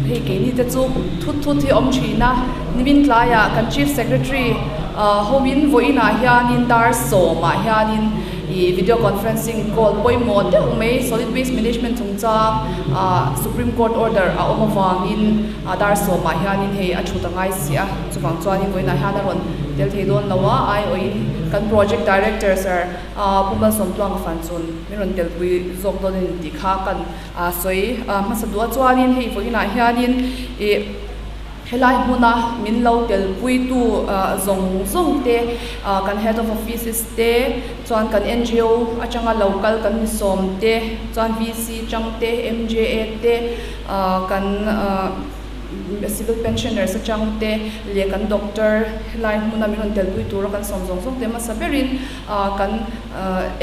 Hei keini te chu thut thut hi awm thin a, nimin tlaiah kan Chief Secretary hoin vawiinah hianin dar sawmah hianin ih video conferencing call pawimawh deuh mai Solid Waste Management chungchang ah Supreme Court order a awm avangin dar sawmah hianin hei a thut a ngai si a, chuvang chuanin vawiinah hian a rawn tel thei dawn lo a, aiawhin kan Project Director Sir Pu Malsawmtluang fan chun min rawn telpui zawk dawn a ni tih kha kan A sawi hmasa duh a chuanin hei vawiinah hianin ih helai hmuna min lo telpuitu zawng zawng te kan head of offices te chuan kan ngo atanga lo kal kan mi sawm te chuan VC chang te MJA te kan Civil pensioners atang te leh kan doctor helai hmuna min rawn telpui tura kan sawm zawng zawng te hmasa berin kan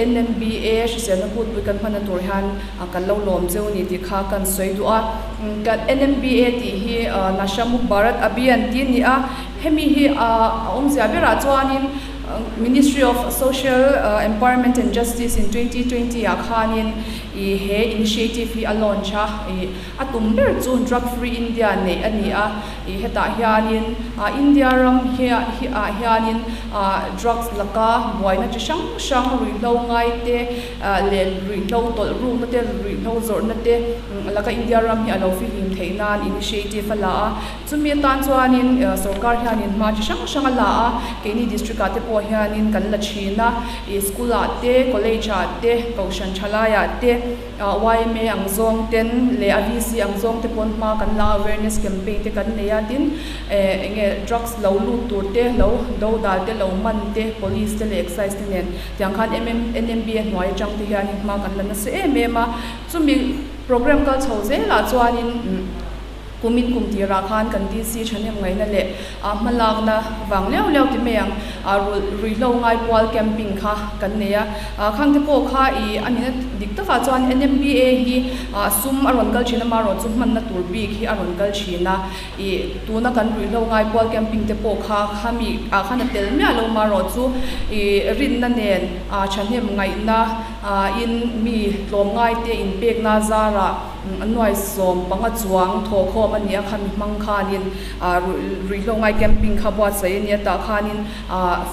NMBA hriselna kutpui kan hmanna tur hian kan lo lawm cheu ni tih kha kan sawi duh a. Kan NMBA tih hi Nasha Mukh Bharat Abhiyan tih a ni a, hemi hi a awmzia berah chuanin Ministry of Social Empowerment and Justice in 2020 ah khanin ih he initiative hi a launch a. A tum ber chu Drug Free India neih a ni a, ih hetah hianin India ram hi ah hianin drugs laka buaina chi hrang hrang ruihhlo ngai te leh ruihhlo tawlh rukna te ruihhlo zawrhna te laka India ram hi a lo fihlim theih nan initiative a la a, chumi atan chuanin sorkar hianin hma chi hrang hrang a la a, keini district ah te pawh hianin kan la thin a, ih school ah te college ah te kohhran thalai ah te. Yma ang zawng ten leh a VC ang zawng te pawn hma kan la awareness campaign te kan nei a tin eh eng nge drugs lo lut tur te lo do dal te lo man te police te leh excise te nen tiang khan NMB a hnuai atang te hianin hma kan la nasa em em a chumi program kal chho zelah chuanin Kumin kum tirah khan kan DC thahnem ngaihna leh hmalakna vang liau liau ti mai ang, ruihhlo ngaipual camping kha kan nei a. Khangte pawh kha i a nihna dik takah chuan NMBA hi sum a rawn kal thin a, amaherawh chu hmanna tur bik hi a rawn kal thin a. I tuna kan ruihhlo ngaipual camping te pawh kha khami ah khan a tel miah lo, amaherawh chu i rinna nen thahnem ngaihna in mi tlawmngaite inpekna zarah, A nuai 15 chuang thawhkhawm a ni a, khami hmang khanin ruihhlo ngai camping kha buatsaih a ni a, tah khanin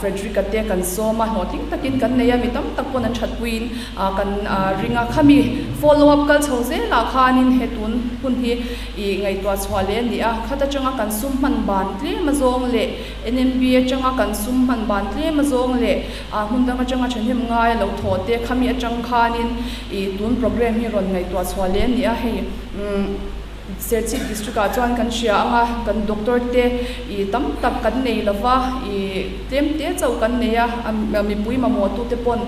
Frederick-a te kan sawm a, hlawhtling takin kan nei a, mi tam tak pawn an thatpuiin kan ring a, khami follow up kal chho zelah khanin he tun hun hi ih ngaihtuah chhuah leh a ni a, khat atanga kan sum hman ban tlem azawng leh NMB atanga kan sum hman ban tlem azawng leh hmun dang atanga thahnem ngai a lo thawh te khami atang khanin Ih tun program hi rawn ngaihtuah chhuah leh a ni a, hei umm Serchhip district ah chuan kan hria ang a, kan doctor te ih tam tak kan nei lo va, ih tlem te chauh kan nei a, mipui mamawh tu te pawn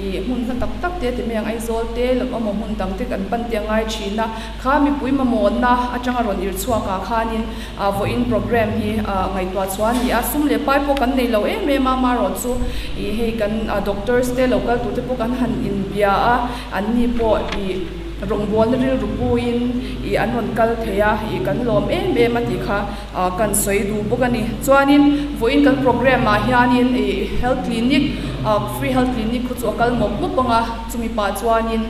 ih hmun hla tak tak te ti mai ang Aizawl te lo emaw hmun dang te kan pan te a ngai thin a, kha mipui mamawhna atanga rawn irh chhuak ah khanin Vawiin program hi ngaihtuah chhuah a ni a, sum leh pai pawh kan nei lo em em a, amaherawh chu ih hei kan doctors te lo kal tur te pawh kan han inbia a, an ni pawh ih rawngbawlna rilru puiin ih an rawn kal thei a, ih kan lawm em em a tih kha kan sawi duh bawk a ni. Chuanin vawiin kan program ah hianin ih health clinic free health clinic khu chu a kal mawp mawp ang a, chumi pah chuanin.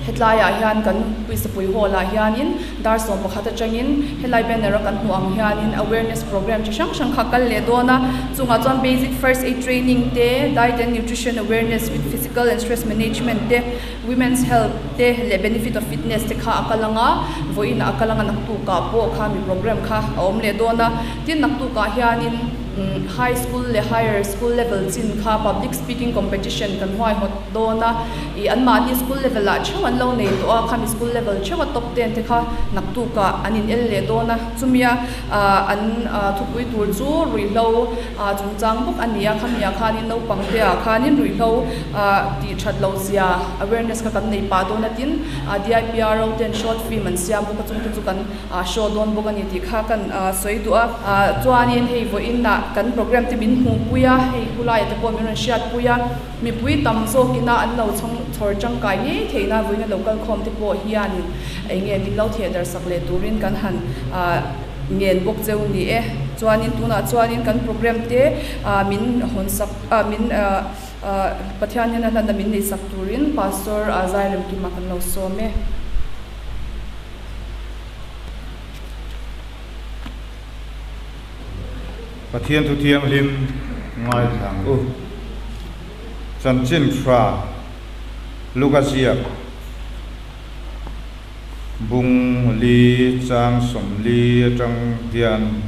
Hetlaiah hian kan Puisapui Hall ah hianin dar 11 atangin helai banner a kan hmuh ang hianin awareness program chi hrang hrang kha a kal leh dawn a, chungah chuan basic first aid training te, diet and nutrition awareness with physical and stress management te, women's health te leh benefit of fitness te kha a kal ang a, vawiin ah a kal ang a naktukah pawh kha mi program kha a awm leh dawn a, tin naktukah hianin high school leh higher school level chin kha public speaking competition kan huaihawt. dawn a, ih anmahni school level ah theuh an lo nei tawh a, khami school level theuh a top ten te kha naktuk ah an in el leh dawn a, chumia ah an thupui tur chu ruihhlo ah chungchang bawk a ni a, khami ah khanin naupang te ah khanin ruihhlo ah tih that loh zia awareness kha kan nei pah dawn a tin DIPRO ten short film an siam bawk a chung te chu kan show dawn bawk a ni tih kha kan sawi duh a, chuanin hei vawiin ah kan program te min hmuhpui a, hei khulaiah te pawh min rawn hriatpui a. Mipui tam zawkina an lo chhawng chhawr tangkai ngei theihna vawiina lo kal khawm te pawh hianin eng nge min lo theh dar sak leh turin kan han ngen bawk cheu ni e. Chuanin tunah chuanin kan program te min hawn sak min Pathian hian a hlanna min nei sak turin Pastor Zairemkima kan lo sawm e. Pathian Thu Thianghlim ngaithla ang u. Chanchin Hra Luka ziak bung li chang 40 atang hian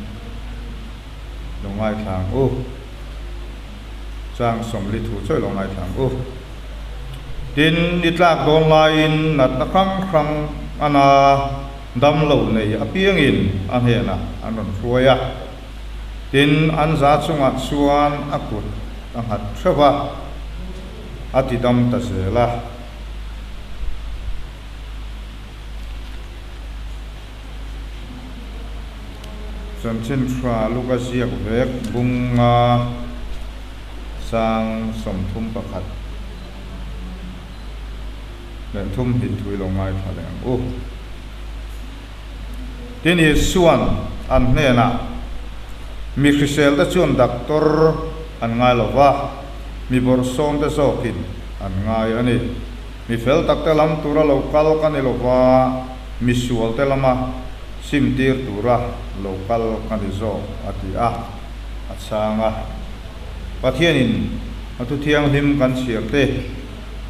lo ngaithla ang u. Chang 40 thu chawi lo ngaithla ang u. Tin, ni tlak dawn laiin natna hrang hrang a na dam lo nei apiangin a hnenah an rawn hruai a. Tin, an za chungah chuan a kut a nghat hreuh a, a ti dam ta zel a. Chanchin Hra Luka ziak vek bunga sang 31 leh 32 thui lo ngaithla leh ang u. Tin, Isua'n an hnenah, Mi hriselte chuan doctor an ngai lo va, mi bawrhsawmte zawkin an ngai a ni. Mi fel takte lam tura lo kal ka ni lo va, mi sualte lama simtir tura lo kal ka ni zawk, a ti a, a chhang a. Pathianin a thu thianghlim kan chhiar te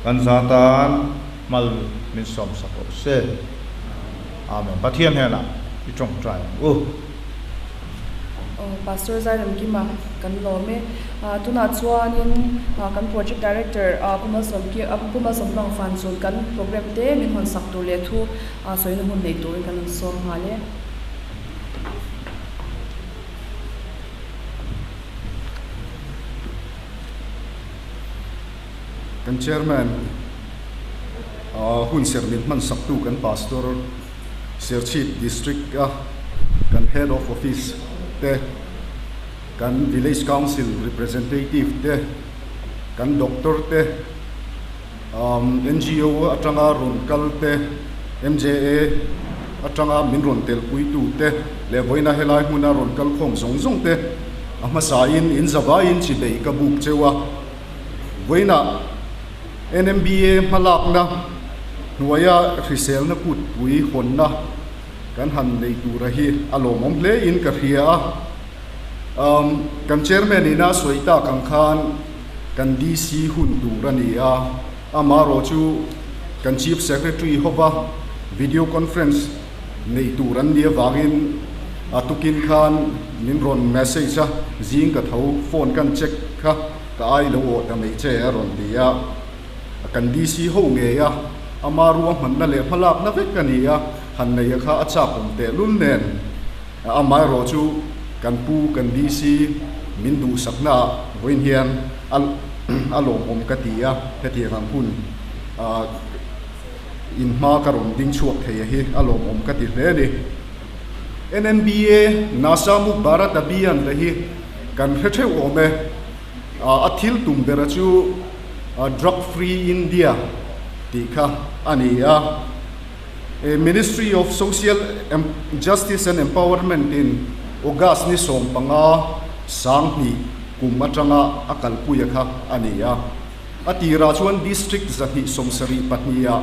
kan za tan hmal min sawmsak rawh se. Amen. Pathian hnenah i tawngtai ang u. Pastor Zairamkima kan lawm e. Tunah chuanin kan Project Director Pu Malsawmtluang Fan chu kan program te min hawn sak tur leh thu sawina hun nei turin kan rawn sawm nghal e. Kan Chairman hun serh min hman saktu kan Pastor Serchhip District a kan Head of Office te, kan Village Council Representative te, kan Doctor te, NGO atanga rawn kal te, MJA atanga min rawn telpuitu te leh vawiina helai hmuna rawn kal khawm zawng zawng te a hmasain in zavaiin chibei ka buk cheu a. Vawiinah NMBA hmalakna hnuaia hriselna kutpui hawnna kan han nei tura hi a lawmawm hle in ka hria a. Kan Chairman ina sawi tak ang khan kan DC hun tur a ni a, amaherawh chu kan Chief Secretary hova video conference nei tur an nih avangin a tukin khan min rawn message a, zing ka tho phone kan check kha ka ai lo awh ta mai che a rawn ti a, kan DC ho ngei a, ama ruahmanna leh hmalakna vek a ni a, han nei a kha a chak awm tehlul nen amaherawh chu kan pu kan DC min duhsakna ah vawiin hian a a lawmawm ka ti a, hetiang ang hun ah. In hma ka rawn ding chhuak thei a hi a lawmawm ka ti hle a ni. NMBA, Nasha Mukh Bharat Abhiyan te hi kan hre theuh awm e. A thil tum bera chu Drug Free India tih kha a ni a. Ministry of Social Justice and Empowerment in August ni 15 2000 kum atanga a kalpuia kha a ni a. A tirah chuan District 274 ah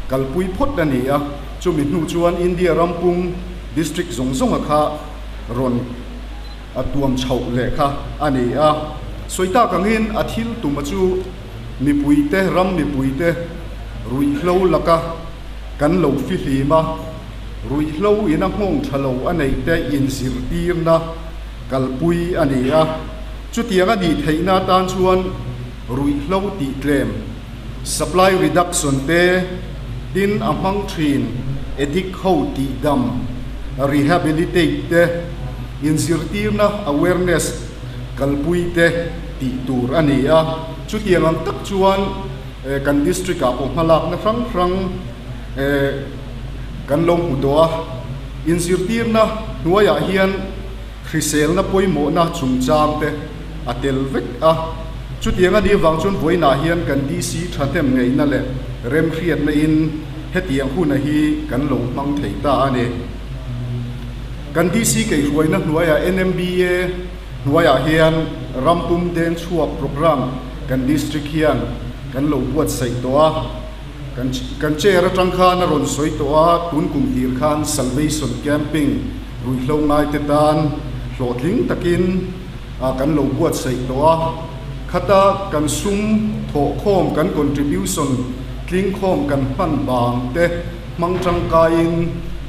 kalpui phawt a ni a, chumi hnu chuan India ram pum District zawng zawnga kha rawn a tuam chhoh leh kha a ni a. Sawi tak angin a thil tuma chu mipuite, ram mipuite ruihhlo laka kan lo fihlim a, ruihhlo ina nghawng tha lo a neih te inzirtirna kalpui a ni a. Chutiang a nih theihna atan chuan ruihhlo tih tlem, supply reduction, te, tin a hmang thin addict ho tih dam, rehabilitate, te, inzirtirna, awareness, kalpui te tih tur a ni a. Chutiang ang tak chuan kan district ah pawh hmalakna hrang hrang kan lo hmu tawh a. Inzirtirna hnuaiah hian Hriselna pawimawhna chungchang te a tel vek a, chutiang a nih avang chuan vawiinah hian kan DC thahnem ngaihna leh remhriatna in hetiang huna hi kan lo hmang thei ta a ni. Kan DC kaihhruaina hnuaiah NMBA hnuaiah hian rampum deng chhuak programme kan district hian kan lo buatsaih tawh a, kan kan chair atang khan a rawn sawi tawh a, tun kum tir khan Salvation Camping, Ruihhlo ngaite tan hlawhtling takin kan lo buatsaih tawh a, khata kan sum thawhkhawm kan contribution tlingkhawm kan hman bang te hmang tangkaiin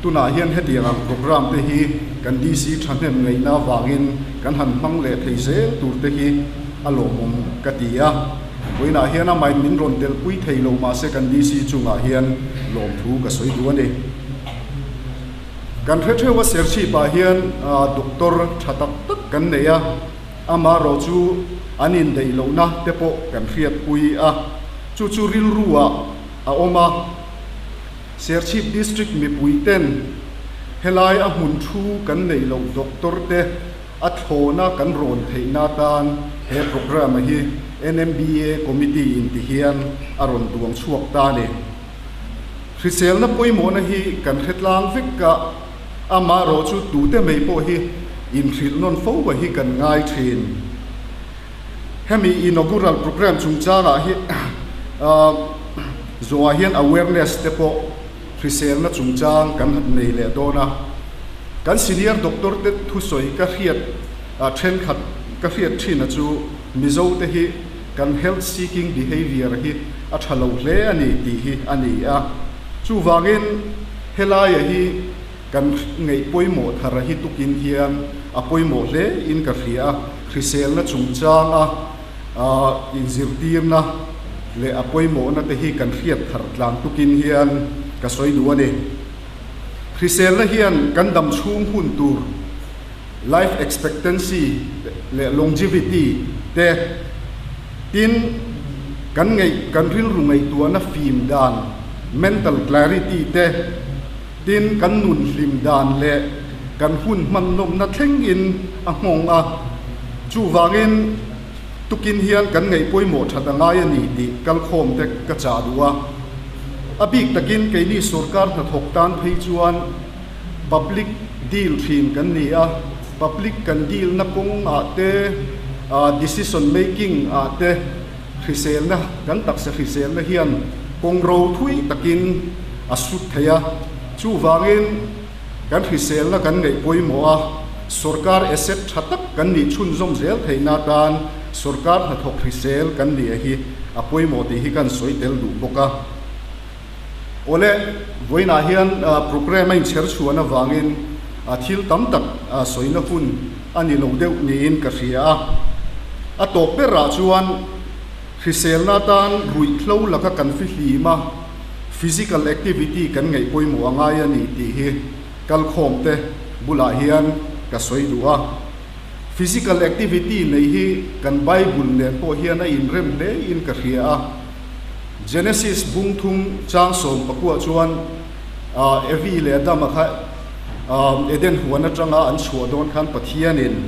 tunah hian hetiang ang programme te hi kan DC thahnem ngaihna avangin kan han hmang leh thei zel tur te hi a lawmawm ka ti a. Vawiinah hian amahin min rawn telpui thei lo mahse kan DC chungah hian lawmthu ka sawi duh a ni. Kan hre theuh a Serchhip-ah hian doctor tha tak tak kan nei a, amaherawh chu an indaih lohna te pawh kan hriatpui a, chu chu rilru-ah a awm a. Serchhip District mipui ten helai a hmun thu kan neih loh doctor te a thlawna kan rawn theihna atan he programme hi NMBA Committee in ti hian a rawn duang chhuak ta a ni. Hriselna pawimawhna hi kan hre tlang vek a, amaherawh chu tute mai pawh hi inhrilh nawn fo a hi kan ngai thin. Hemi inaugural programme chungchangah hi zawhah hian awareness te pawh hriselna chungchang kan nei leh dawn a. Kan senior doctor te thusawi ka hriat thenkhat ka hriat thin a chu Mizo te hi kan health seeking behaviour hi a tha lo hle a ni tih hi a ni a. Chuvangin helaia hi kan ngaih pawimawh thar a hi tukin hian a pawimawh hle in ka hria a, hriselna chungchanga inzirtirna leh a pawimawhna te hi kan hriat thar tlan tukin hian ka sawi duh a ni. Hriselna hian kan dam chhung hun tur life expectancy leh longevity te, tin, kan ngaih kan rilru ngaihtuahna fim dan, mental clarity te, tin, kan nun hlim dan leh kan hun hman nawmna thlengin a nghawng a. Chuvangin, tukin hian kan ngaih pawimawh that a ngai a ni tih kalkhawm te ka chah duh a. A bik takin keini sorkar hnathawk tan phei chuan, Public deal thin kan ni a, public kan deal na kawng ah te, decision making ah te hriselna, kan taksa hriselna hian kawng ro thui takin a sut thei a. Chuvangin kan hriselna kan ngaih pawimawh a, sorkar asset tha tak kan nih chhunzawm zel theihna atan sorkar hnathawk hrisel kan nih a hi a pawimawh tih hi kan sawi tel duh bawk a. Awle, vawiinah hian programme a inchher chhuan avangin thil tam tak sawina hun a ni lo deuh niin ka hria a. A tawp berah chuan hriselna atan ruihhlo laka kan fihlim a, physical activity kan ngaih pawimawh a ngai a ni tih hi kalkhawmte bulah hian ka sawi duh a. Physical activity nei hi kan Bible nen pawh hian a inrem hlein ka hria a. Genesis bung thum chang 14 chuan Evi leh Adama kha Eden huan atanga an chhuah dawn khan Pathianin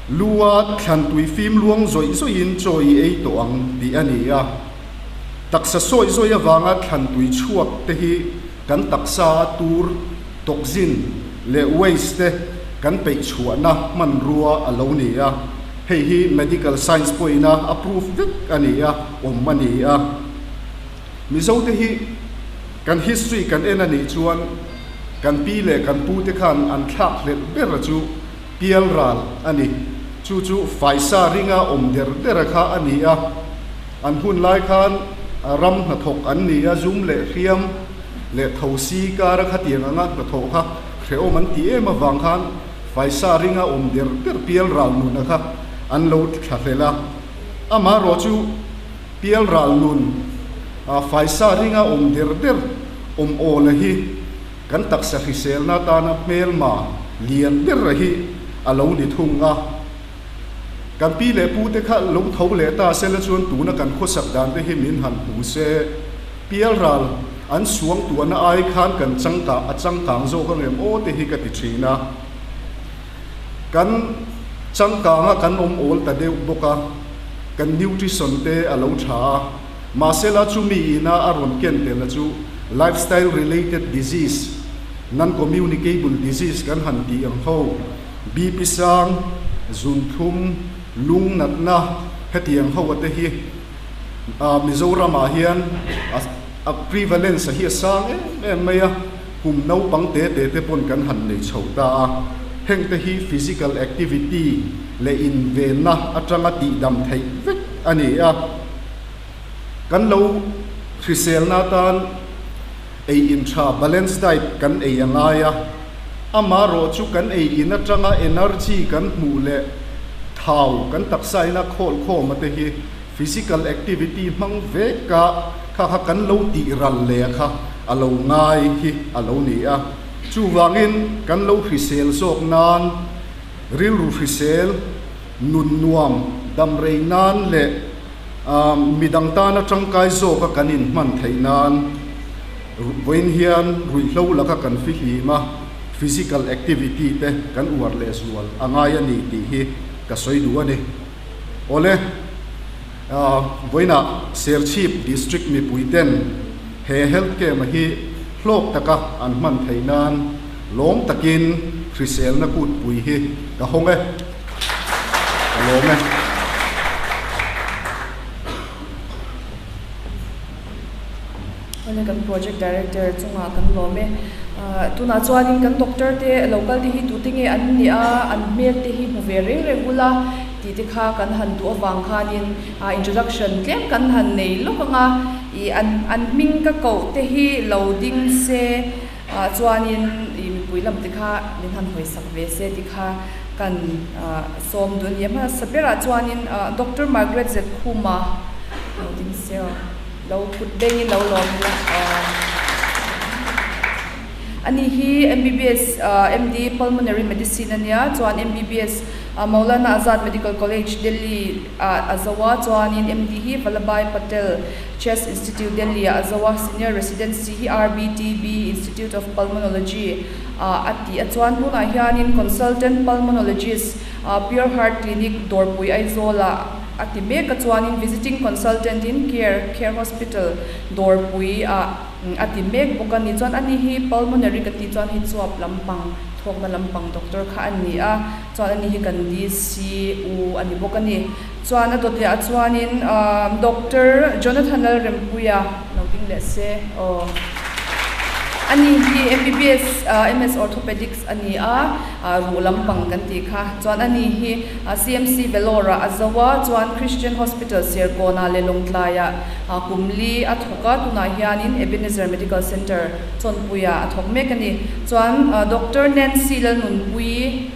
lua thlan tui fim luang zawih zawihin chaw i ei tawh ang tih a ni a. Taksa sawi zawi avanga thlan tui chhuak te hi kan taksa a tur, toxin, leh waste te kan peih chhuahna hmanrua a lo ni a, hei hi medical science pawhin a approve vek a ni a, awm a ni a. Mizote hi kan history kan en a nih chuan kan pi leh kan pu te khan an thlak hlelh ber a chu pialral a ni. Chu chu faisa ringa awm der der a kha a ni a, an hun lai khan ram hnathawk an ni a, zum leh hriam leh thosi kara khatiang anga hnathawh kha hrehawm an ti em avang khan faisa ringa awm der der pial ral nuna kha an lo thla hlel a. Amaherawh chu pial ral nun faisa ringa awm der der awm awla hi kan taksa hriselna atana hmelma lian ber hi a lo ni thung a. Kan pi leh pu te kha lo tho leh ta sela chuan tuna kan khawsak dan te hi min han hmu se. Pialral an suang tuahna ai khan kan changkah a changkang zawk ang em aw te hi ka ti thin a. Kan changkanga kan awm awl ta deuh bawk a, kan nutrition te a lo tha a, mahsela chumi ina a rawn ken telna chu lifestyle related disease, non-communicable disease kan han tih ang ho, BP sang, zunthlum, lung natna hetiang ho a te hi Mizoram ah hian a prevalence a hi a sang em em mai a, kum naupang te te te pawn kan han nei chho ta a. Hengte hi physical activity leh invenna atanga tihdam theih vek a ni a. Kan lo hriselna atan ei in tha, balanced diet, kan ei a ngai a. Amaherawh chu kan ei in atanga energy kan hmuh leh thau kan taksa ina khawl khawm a te hi physical activity hmang vek a kha kha kan lo tih ral leh a kha a lo ngai hi a lo ni a. Chuvangin kan lo hrisel zawk nan rilru hrisel, nun nuam, damrei nan leh midang tana tangkai zawka kan inhman theih nan vawiin hian ruihhlo laka kan fihlim a, physical activity te kan uar lehzual a ngai a ni tih hi ka sawi duh a ni. Awle, vawiinah Serchhip District mipui ten he health camp hi hlawk taka an hman theih nan lawm takin hriselna kutpui hi ka hawng e. Ka lawm e. Awle kan project director chungah kan lawm e. Tunah chuanin kan doctor te local te hi tute nge an nih a, an hmel te hi hmu ve reng reng ula tih te kha kan han duh avang khanin introduction tlem kan han nei lawk ang a. Ih an an hming ka koh te hi lo ding se chuanin ih mipui lam te kha min han hawisak ve se tih kha kan sawm duh a ni a. Hmasa berah chuanin Doctor Margaret Zetkhuma lo ding se aw. Lo kut bengin lo lawm ila aw. Ani hi MBBS MD Pulmonary Medicine a nia, chuan MBBS Maulana Azad Medical College, Delhi ah a zo a, chuanin MD hi Vallabhbhai Patel Chest Institute, Delhi ah a zo a, Senior Residency hi RBTB Institute of Pulmonology ah a ti a, chuan tunah hianin Consultant Pulmonologist Pure Heart Clinic, Dawrpui, Aizawl ah A ti mek a chuanin Visiting Consultant in Care Care Hospital Dawrpui ah a ti mek bawk a ni. Chuan ani hi Pulmonary ka tih chuan hei chuap lampang thawkna lampang doctor kha a ni a, chuan ani hi kan DCU a ni bawk a ni. Chuan a dawt leh ah chuanin Doctor Jonathan Lalrempuia lo ding leh se aw. Ani hi MBBS MS Orthopedics a ni a. Ruh lampang kan tih kha. Chuan ani hi CMC Vellore ah a zo a, chuan Christian Hospital Serkawnah leh Lawngtlaiah kum li a thawk a, tunah hianin Ebenezer Medical Centre Chawnpuiah a thawk mek a ni. Chuan Doctor Nancy Lalnunpuii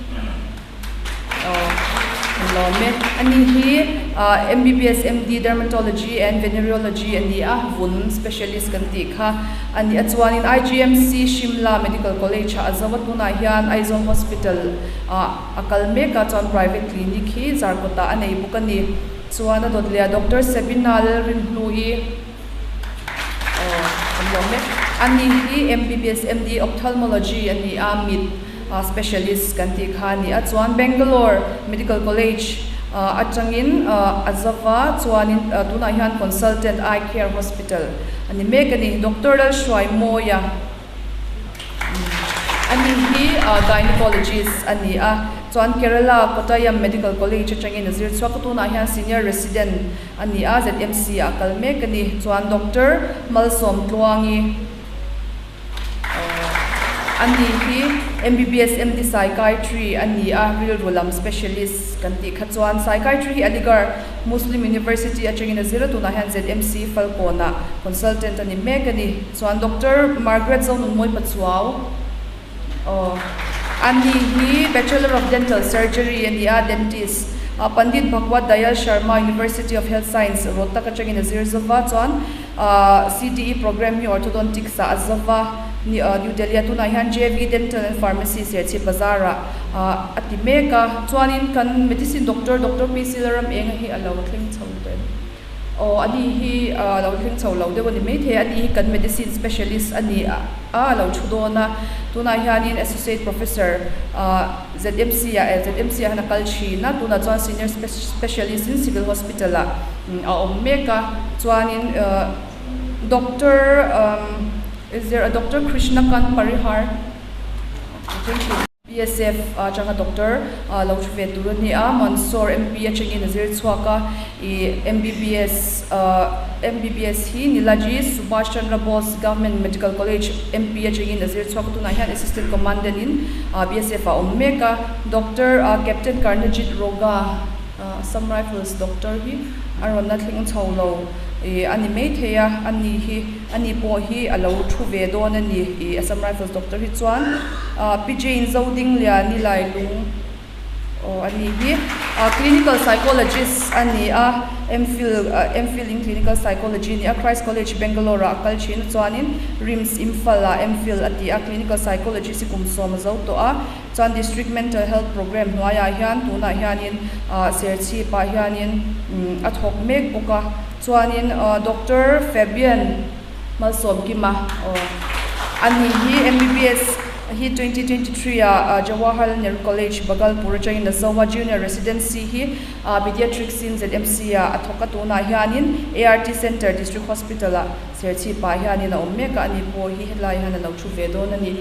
An lawm e. Ani hi MBBS MD Dermatology and Venereology a ni a, vun specialist kan tih kha a ni a. Chuanin IGMC Shimla Medical College ah a zo a, tunah hian Aizawl Hospital ah a kal mek a, chuan private clinic hi Zarkawt ah a nei bawk a ni. Chuan a dawt leh a Doctor Sabina Lalrinhlui an lawm e. Ani hi MBBS MD Ophthalmology a ni a, mit specialist kan tih kha a ni a, chuan Bangalore Medical College atangin a zava chuanin tunah hian Consultant Eye Care Hospital a ni mek a ni. Doctor Lalhruaimawia ani hi Gynecologist a ni a, chuan Kerala Kottayam Medical College atangin a zir chhuak a, tunah hian Senior Resident a ni a, ZMC ah a kal mek a ni. Chuan Doctor Malsawmtluangi. Ani hi MBBS MD Psychiatry a ni a, rilru lam specialist kan tih kha chuan Psychiatry hi Aligarh Muslim University atangin a zir a, tunah hian ZMC Falkawnah consultant a ni mek a ni. Chuan Doctor Margaret Zonunmawi Pachuau aw ani hi Bachelor of Dental Surgery a ni a, dentist Pandit Bhagwat Dayal Sharma University of Health Science Rohtak atangin a zir zova chuan CTE program hi Orthodontics ah a zova New Delhi a tunah hian JV Dental and Pharmacy Serchhip Bazar ah a ti mek a chuanin kan medicine doctor Doctor PC Lalram Enga hi a lo thleng chho tawh em aw ani hi a lo thleng chho lo deuh a ni maithei ani hi kan medicine specialist a ni a a lo thu dawn a tunah hianin associate professor ZMC ah ZMC ah hian a kal thin a tunah chuan senior specialist in civil hospital ah a awm mek a chuanin Doctor is there a Doctor Krishna Kant Parihar. BSF atanga doctor lo thu ve tur a ni a, Mandsaur MP atangin a zir chhuak a, ih MBBS MBBS hi Nilaji Subhash Chandra Bose Government Medical College MP atangin a zir chhuak a, tunah hian Assistant Commandant in BSF ah a awm mek a, Doctor Captain Karnajit Roga Assam Rifles doctor hi a rawn la thleng chho lo ih a ni maithei a, ani hi. Ani pawh hi a lo thu ve dawn a ni i Assam Rifles doctor hi chuan Pi Jane Zodingliani Lailung aw a ni hi clinical psychologist a ni a, MPhil MPhil in clinical psychology a ni a, Christ College Bangalore ah a kal thin a chuanin RIMS Imphal ah MPhil a ti a, clinical psychologist hi kum sawm a zo tawh a, chuan district mental health programme hnuaiah hian tunah hianin Serchhip ah hianin a thawk mek bawk a. Chuanin Doctor Fabian Malsawmkima aw a ni hi MBBS hi 2023 ah Jawaharlal Nehru College, Bhagalpur atangin a zo a, Junior Residency hi Pediatrics in ZMC ah a thawk a, tunah hianin ART Centre District Hospital ah Serchhip ah hianin a awm mek a, ani pawh hi helai hian a lo thu ve dawn a ni.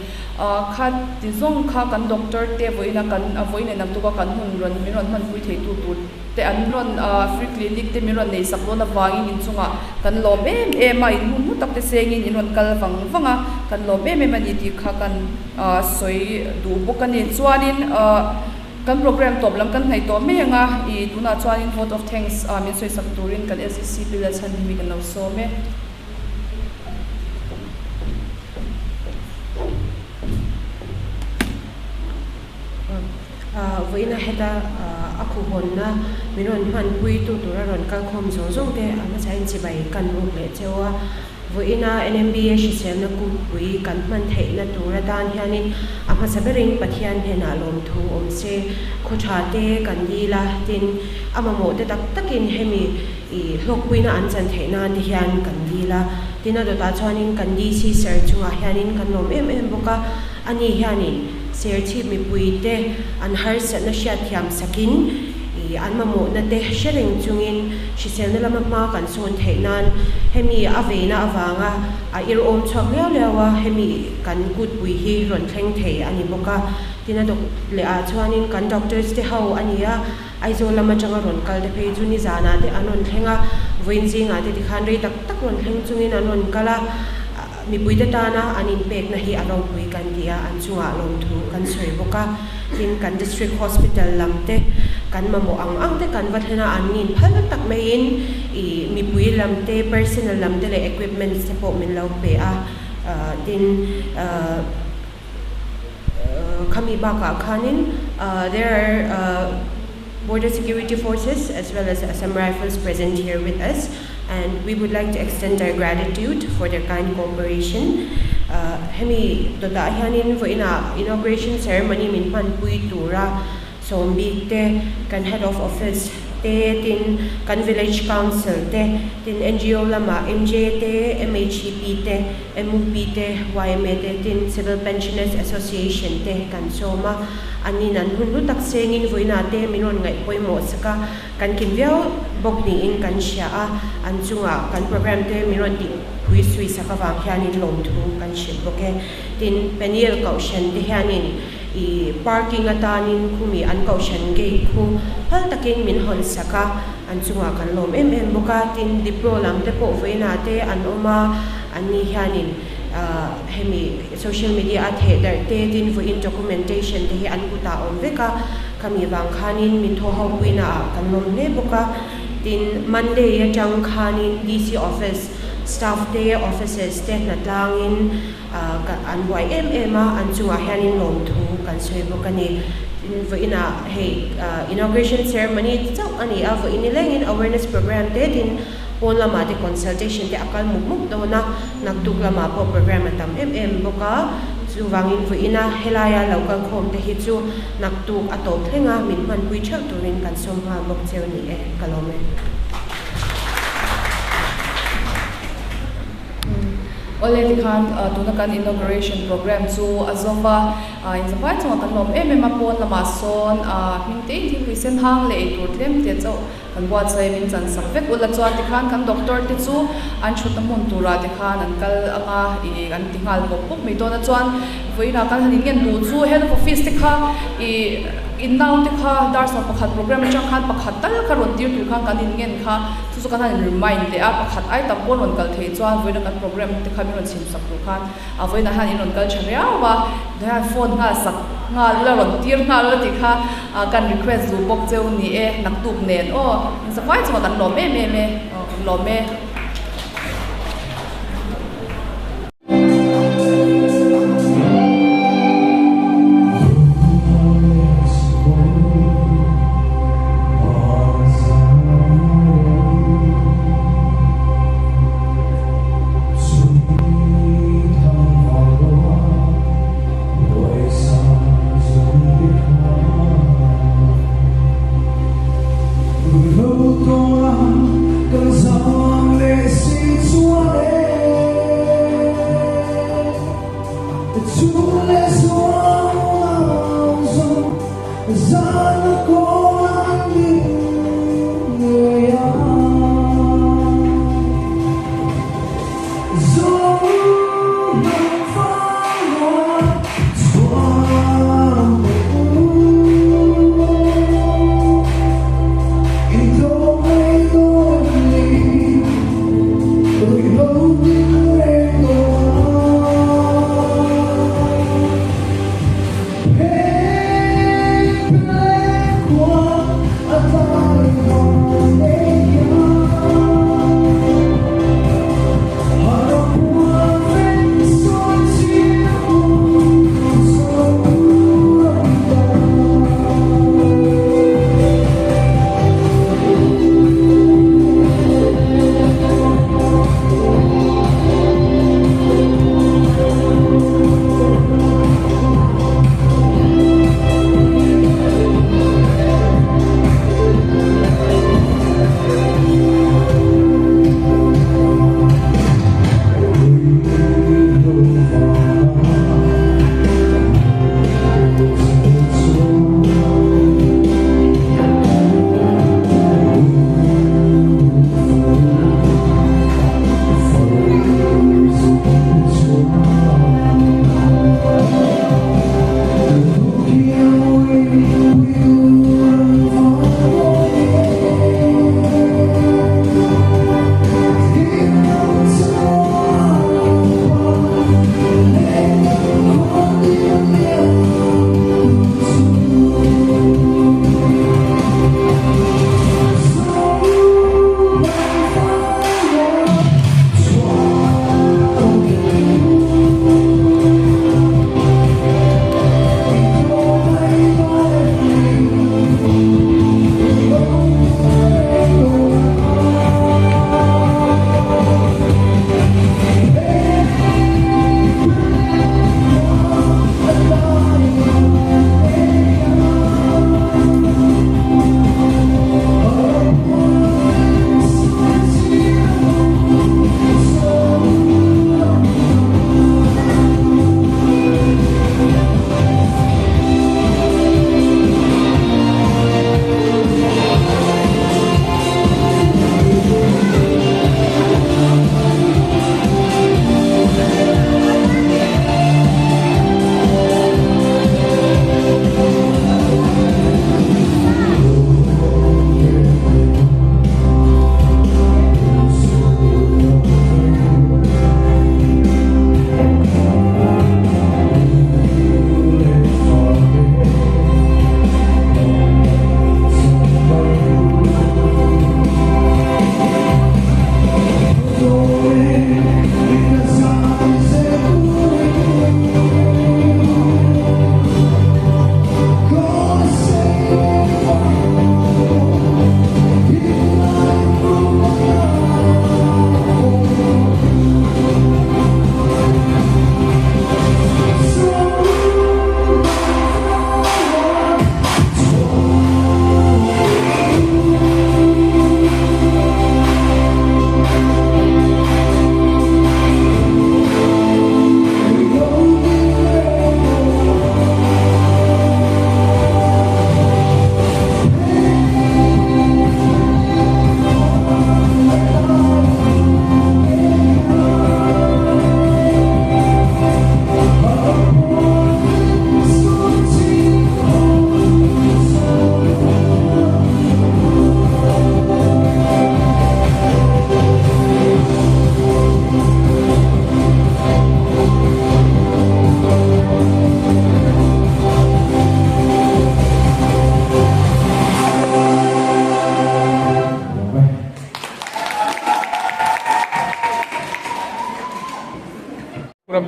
Kha ti zawng kha kan doctor te vawiin a kan vawiin leh naktuk a kan hun rawn min rawn hmanpui theitu tur te an rawn free clinic te min rawn nei sak dawn avangin inchungah kan lawm em em a, in hun hlu tak te sengin in rawn kal vang vang a, kan lawm em em a ni tih kha kan sawi duh bawk a ni. Chuanin kan program tawp lam kan hnaih tawh mai ang a, ih tunah chuanin vote of thanks min sawi sak turin kan SEC bill a chhan hi mi kan lo sawm e. Vawiina heta a khuhawnna min rawn hmanpui tu tura rawn kal khawm zawng zawng te a hmasa in chibai kan ruk leh cheu a. Vawiina NMBA hriselna kutpui kan hman theihna tur atan hianin a hmasa berin Pathian hnenah lawmthu awm se, khaw tha te kan dil a, tin a mamawh te tak takin hemi i hlawkpuina an chan theih nan te hian kan dil a. Tin a dawtah chuanin kan DC Sir chungah hianin kan lawm em em bawk a. Ani hianin Serchhip mipuite an harsatna hriatthiam sakin i an mamawhna te hre reng chungin hriselna lama hma kan sawn theih nan hemi a veina avanga a irhawm chhuak liau liau a, hemi kan kutpui hi rawn thleng thei a ni bawk a. Tin a dawk leh ah chuanin kan doctors te ho a ni a, Aizawl lam atanga rawn kal te phei chu nizanah te an rawn thleng a, vawiin zingah te tikhan rei tak tak rawn thleng chungin an rawn kal a. Mipuite tana an inpekna hi a ropui kan ti a, an chungah lawmthu kan sawi bawk a. Tin, kan District Hospital lam te kan mamawh ang ang te kan va thlen a, an nin phal tak maiin ih mipui lam te, personnel lam te leh equipments te pawh min lo pe a. Tin, khami bakah khanin there are Border Security Forces as well as Assam Rifles present here with us and we would like to extend our gratitude for their kind cooperation. Hemi dawtah hianin vawiinah inauguration ceremony min hmanpui tura sawm bik te, kan head of office te, tin kan village council te, tin NGO lamah MJ te, MHEP te, MUP te, yma te, tin Civil Pensioners Association te kan sawm a, an in an hun hlu tak sengin vawiinah te min rawn ngaih pawimawh sak a, kan kim viau bawk niin kan hria a, an chungah kan program te min rawn tih phui sui sak avang hianin lawmthu kan hrilh bawk e. Tin, Peniel Kohhran te hianin i parking atanin khumi an Kohhran gate khu phal takin min hawn sak a, an chungah kan lawm em em bawk a, tin Dipro lam te pawh vawiinah te an awm a, an ni hianin hemi social media a theh darh te tin vawiin documentation te hi an kutah awm vek a, khami vang khanin min thaw ho puina ah kan lawm hle bawk a, tin Monday atang khanin DC office staff te offices te hna tlangin an buai em em a, an chungah hianin lawmthu kan sawi bawk a ni. Tin, vawiinah hei inauguration ceremony chauh a ni a, vawiin nilengin awareness program te tin pawn lamah te consultation te a kal mup mup dawn a, naktuk lamah pawh program a tam em em bawk a, chuvangin vawiina helaia lo kal khawm te hi chu naktuk a tawp thleng a, min hmanpui theuh turin kan sawm nghal bawk cheu ni e, ka lawm e. Awle tikhan tuna kan inauguration programme chu a zo va, inzavai chungah kan lawm em em a, pawn lamah sawn hming te in thingpui sen hang leh eitur tlem te chauh kan buatsaih min chan sak vek ula chuan tikhan kan doctor te chu an thutna hmun turah tikhan an kal anga ih an ti nghal pawp pawp mai dawn a chuan vawiinah kan han inngen duh chu head of office te kha ih in nau te kha dar 11 programme atang khan pakhat tal kha rawn tir tur khan kan inngen kha chu chu kan han in remind leh a pakhat ai tam pawh rawn kal thei chuan vawiina kan programme te kha min rawn chhim sak tur khan A vawiinah hian in rawn kal tha riau a, hian phone nghal sak nghal ula rawn tir nghal ula tih kha kan request duh bawk cheu ni e, naktuk nen aw in safai chungah kan lawm em em e, aw kan lawm e.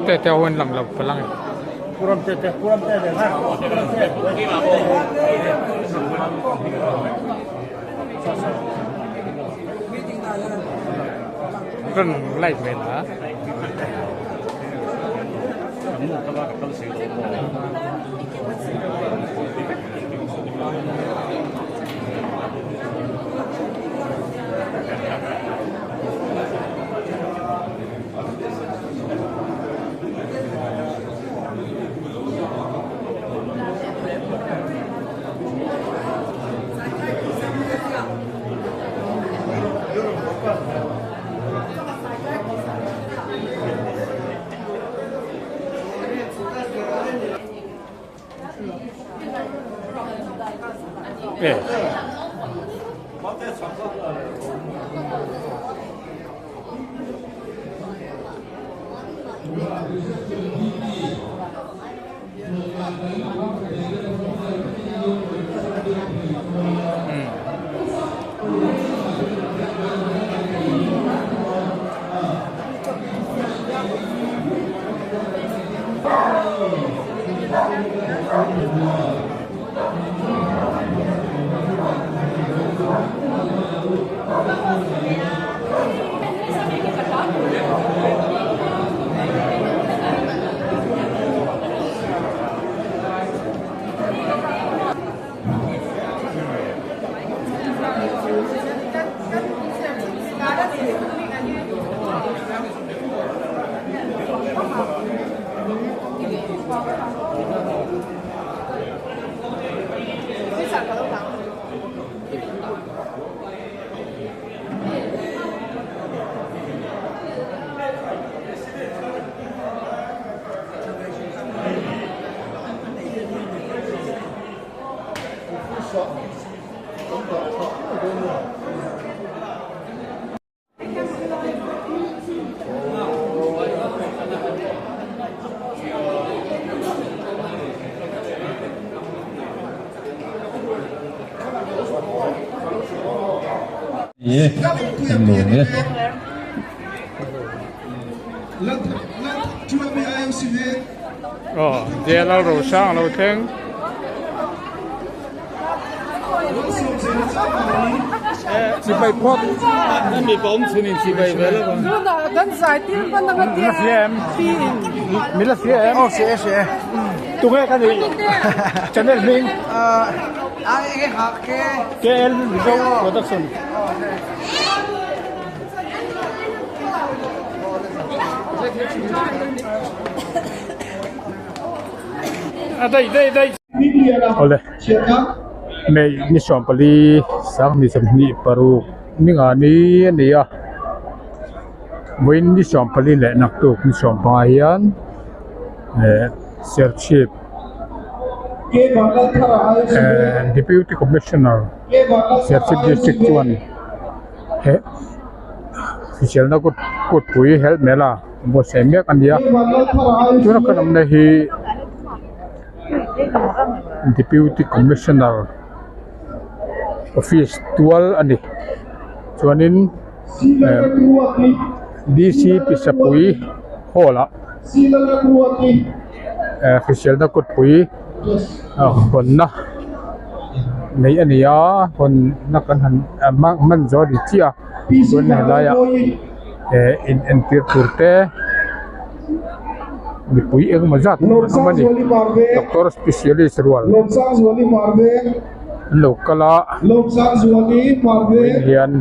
te te ho an lang lo palang e. Run light ve la. Aw jail a rosang a lo thleng. Chibai phawt mi pa awm chhun in chibai ve lo ang. Tunah kan zai tir hman anga tia pi in. Min la hria em? Aw hria e hria e. Tunge ka nih channel hming? KL Mizo Production. A dai dai dai. Awle May ni 14 2026 ni nga ni a ni a vawiin ni 14 leh naktuk ni 15 hian eh Serchhip eh Deputy Commissioner Serchhip District chuan he hriselna kut kutpui helh mela buatsaih mek a ni a tuna kan awmna hi Deputy Commissioner office tual a ni chuanin eh D_C Pisapui hall ah eh hriselna kutpui hawnna neih a ni a hawnna kan han hman zawh a ni chiah a chuan helaiah eh in entir tur te mipui engemaw zat an awm a ni doctor specialist rual an lo kal a vawiin hian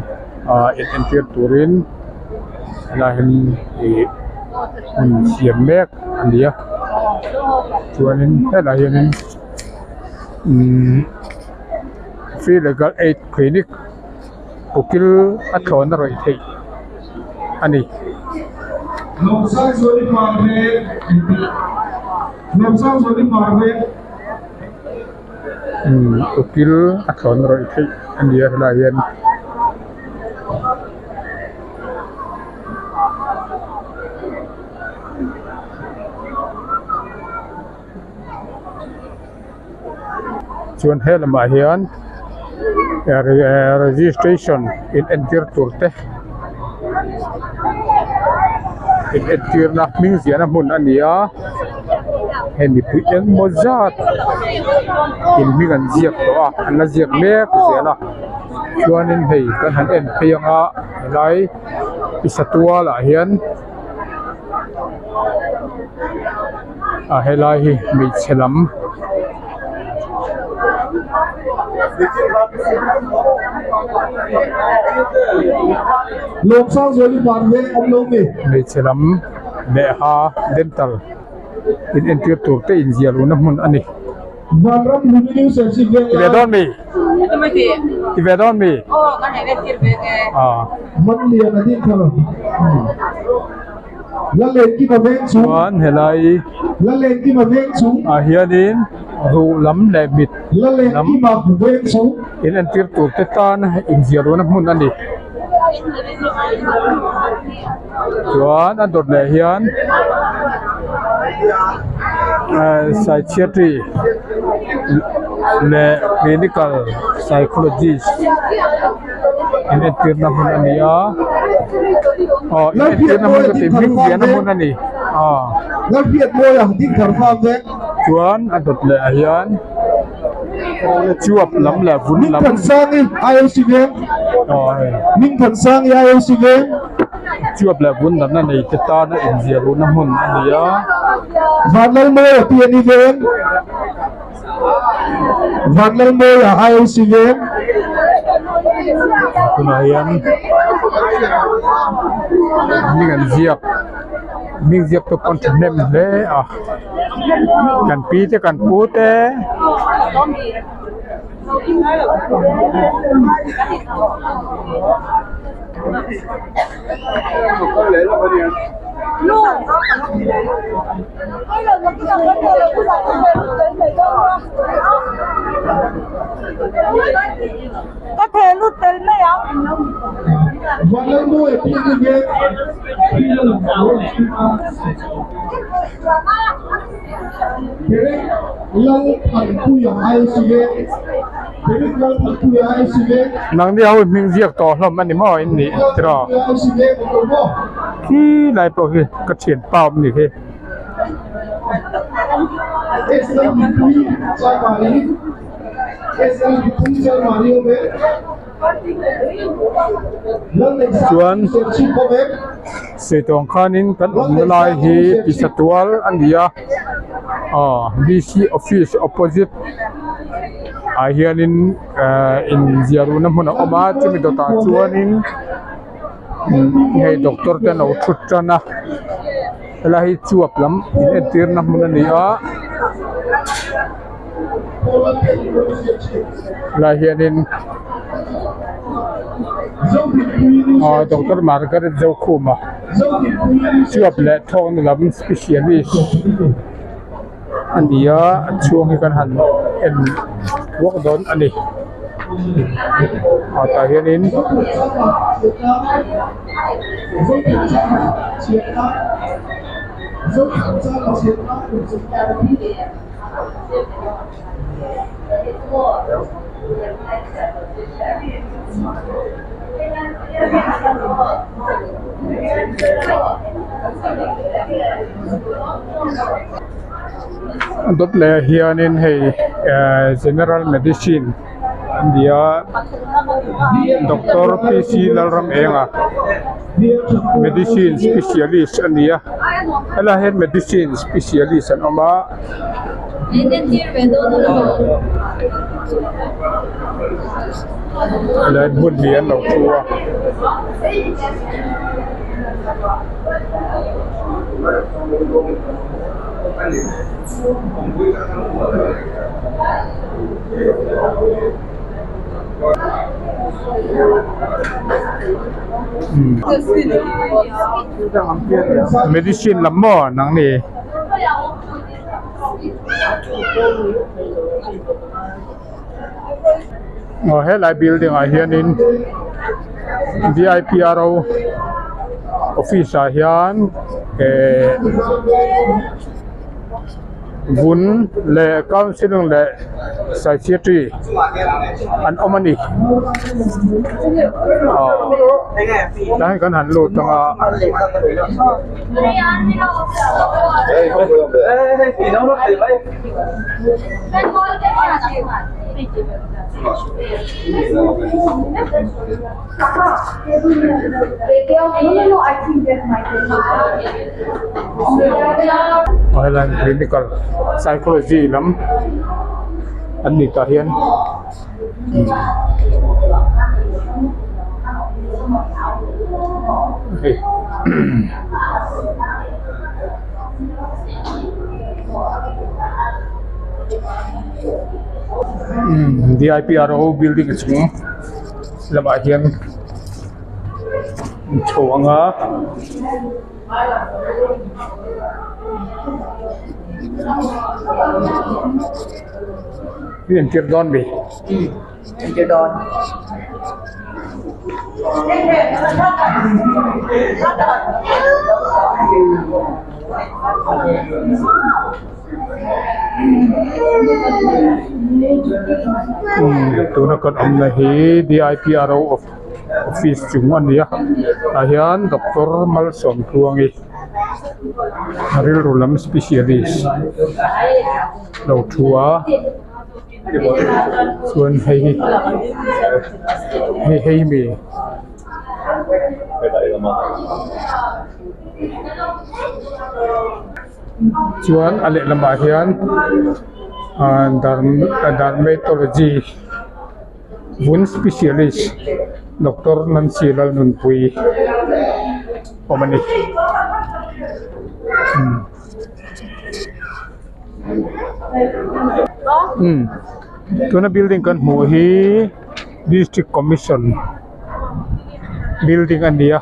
ah in entir turin helaiah hian ih hmun siam mek a ni a chuanin helaiah hianin umm free legal aid clinic ukil a thlawn a rawih theih a ni. Umm ukil a thlawn a rawih theih a ni a helaiah hian. Chuan he lamah hian registration in entir tur te. In entirna hming ziahna hmun a ni a hei mipui engmaw zat in hming an ziak tawh a an la ziak mek zel a chuanin hei kan han en phei anga helai pisa tualah hian a helai hi hmeichhe lam. Hmeichhe lam lehkha dental in entir tur te inziah luhna hmun a ni. Ti ve dawn mi? Ti ve dawn mi? Chuan helai ah hianin ruh lam leh mit lam in entir tur te tan inziah luhna hmun a ni. Chuan a dawt leh hian psychiatry leh clinical psychologist in entirna hmun a ni a aw in entirna hmun ka tih hming ziahna hmun a ni aw chuan a dawt leh ah hian chuap lam leh vun lam aw hei chuap leh vun lamna nei te tana inziah luhna hmun a ni a. Vanlalmawia IOC veng. Tunah hian hming an ziak hming ziak te pawh an thahnem hle a kan pi te kan pu te. Nangni ho hming ziak tawh hlawm a ni maw in nih tiraw khi lai pawh khi ka thian pa awm ni khi. Chuan Seitawng khanin kan awmna lai hi Pisatual a ni a aw D_C office opposite ah hianin ehh inziah luhna hmun a awm a chumi dawtah chuanin hei doctor te an lo thut tan a helai hi chuap lam in entirna hmun a ni a helai hianin aw doctor Margaret Zokhuma chuap leh thawkna lam specialist a ni a a chhung hi kan han en thuak dawn a ni ah tah hianin. Dawt leh ah hianin hei ehh general medicine a ni a doctor P C Lalramenga medicine specialist a ni a helaiah hian medicine specialist an awm a. Helai hmun hi an lo thu a. Medicine lam maw nang ni? Aw helai building ah hianin V_I_P_R_O office ah hian ehh. Vun leh counselling leh psychiatry an awm a ni aw tlai kan han lut ang a. Aw helai clinical psychology lam an ni tah hian hei D I P R O building chung lamah hian chho anga. I entir dawn mi? Entir dawn. Tuna kan awmna hi D I P R O office chung a ni a tah hian doctor Malsawmtluangi rilru lam specialist lo thu a chuan hei hi hei hei mi chuan a lehlamah hian ah dermatology. Vun specialist doctor Nancy Lalnunpuii awm a ni. Umm tuna building kan hmuh hi district commission building a ni a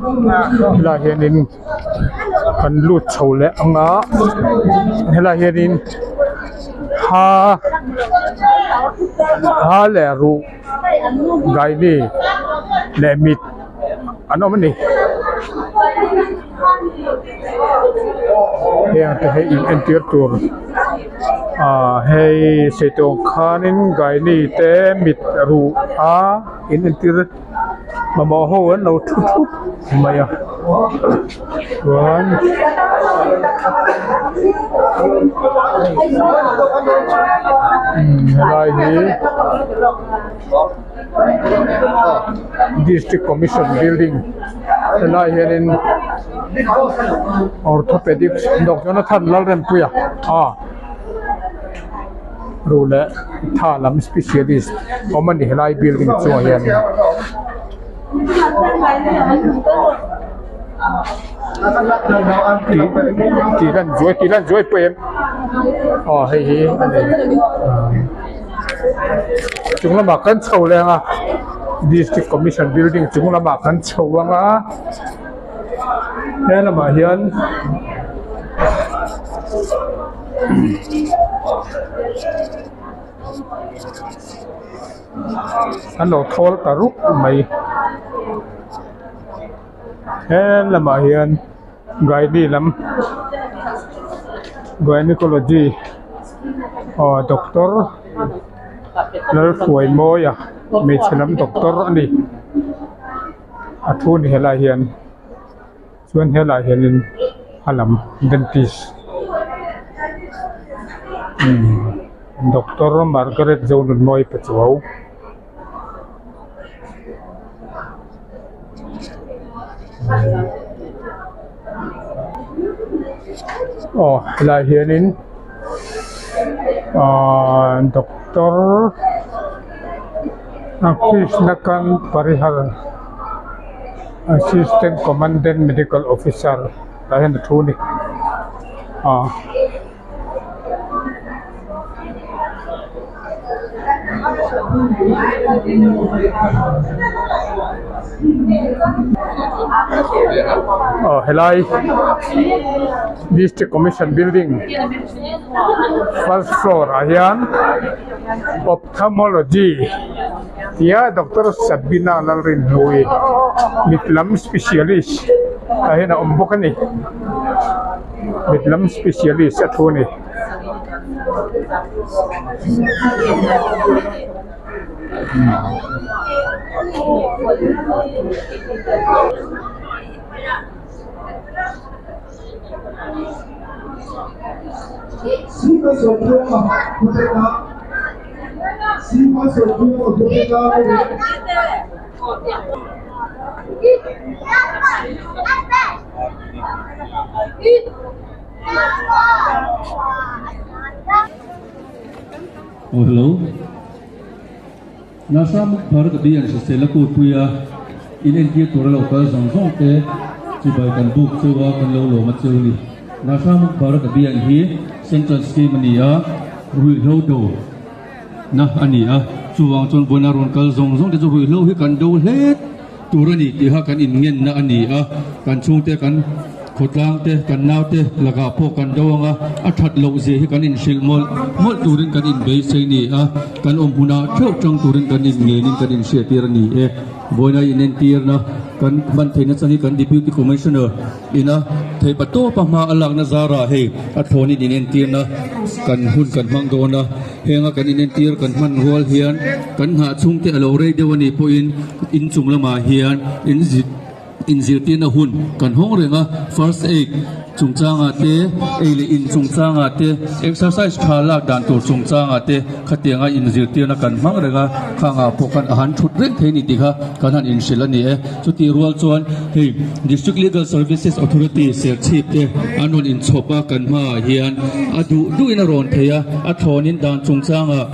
helaiah hianin kan lut chho leh ang a helaiah hianin ha ha leh ruh gaini leh mit an awm a ni heng te hi in entir tur ah hei sawi khanin gaini te mit ruh a in entir. Mamawh ho an lo thu thup mai a chuan helai hi district commission building helai hianin orthopedics doctor Jonathan Lalrempuia ah. Ru leh tha lam specialist awm a ni helai building chungah hianin. Tih tih lan zuai tih lan zuai pawh em aw hei hi a ni chung lamah kan chho leh ang a district commission building chung lamah kan chho ang a he lamah hian. An lo thawl ta rup mai he lamah hian gynae lam gynecology aw doctor Lalhruaimawia hmeichhe lam doctor a ni a thu ni helai hian. Chuan helaiah hianin a lam dentist umm doctor Margaret Zonunmawii Pachuau aw helaiah hianin ahh doctor Krishnakant Parihar. Assistant commandant medical officer tah hian a thu a ni ah. Aw helai district commission building first floor ah hian ophthalmology. Tia Doctor Sabina Lalrinhlui mit lam specialist tah hian a awm bawk a ni mit lam specialist a thu a ni. Oh hello. Nasha Mukht Bharat Abhiyan hrisel a kutpui a, in entir tur a lo kal zawng zawng te chibai kan buk cheu a, kan lo lawm a cheu ni. Nasha Mukht Bharat Abhiyan hi Central Scheme a ni a, ruihhlo do na a ni a, chuvang chuan vawiin a rawn kal zawng zawng te chu ruihhlo hi kan do hle tur a ni tih kha kan inngenna a ni a, kan chhungte kan khawtlang te kan naute lakah pawh kan do ang a, a that loh zia hi kan inhrilh mawlh mawlh turin kan inbeisei a ni a, kan awm hunah theuh tang turin kan inngenin kan inhriattir a ni e. Vawiina inentirna kan hman theihna chang hi kan Deputy Commissioner ina theihpa tawpa hma a lakna zarah hei a thlawnin inentirna kan hun kan hmang dawn a. Henga kan inentir kan hman rual hian kan nghah chhungte a lo rei deuh a nih pawhin inchung lamah hian inzirtirna hun kan hawng reng a, first aid chungchangah te, ei leh in chungchangah te, exercise tha lak dan tur chungchangah te khatianga inzirtirna kan hmang reng a, khangah pawh khan a han thut reng thei a ni tih kha kan han inhrilh a ni e. Chutih rual chuan hei District Legal Services Authority Serchhip te an rawn inchhawp a, kan hmaah hian a duh duhin a rawn thei a, a thlawnin dan chungchangah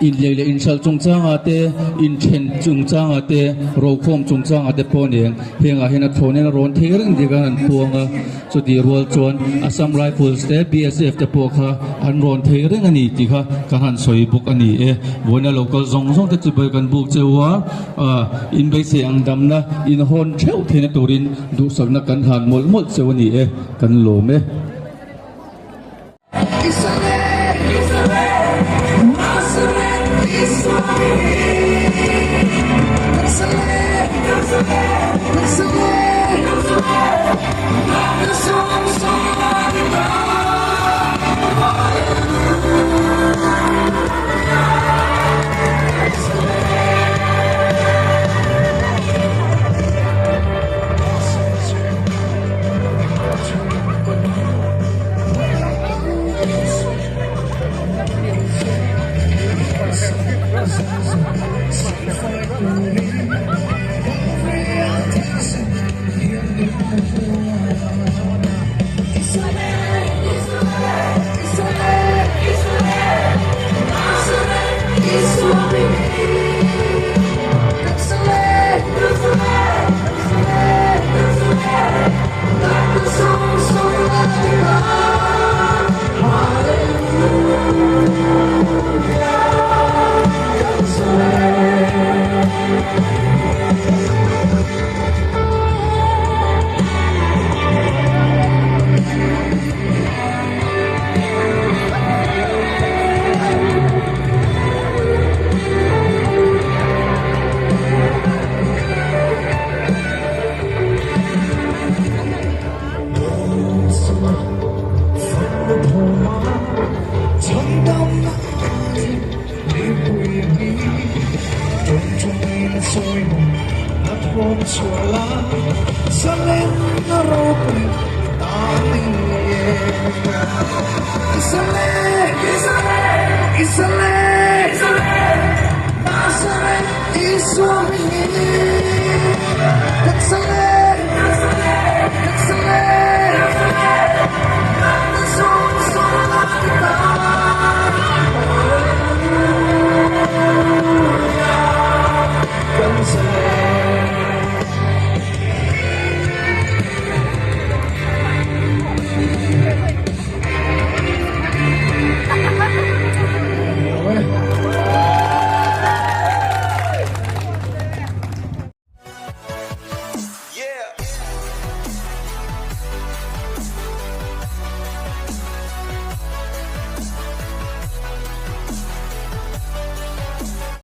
inlei leh inhralh chungchangah te, inthen chungchangah te, rokhawm chungchangah te pawh a ni ang. Hengah hian a thlawnin a rawn thei reng dik a an puang a, chutih rual chuan Assam Rifles te, BSF te pawh kha an rawn thei reng a ni tih kha kan han sawi bawk a ni e. Vawiina local zawng zawng te chibai kan buk cheu a. In beisei ang damna in hawn theuh theihna turin duhsakna kan hlan mawlh mawlh cheu a ni e, kan lawm e.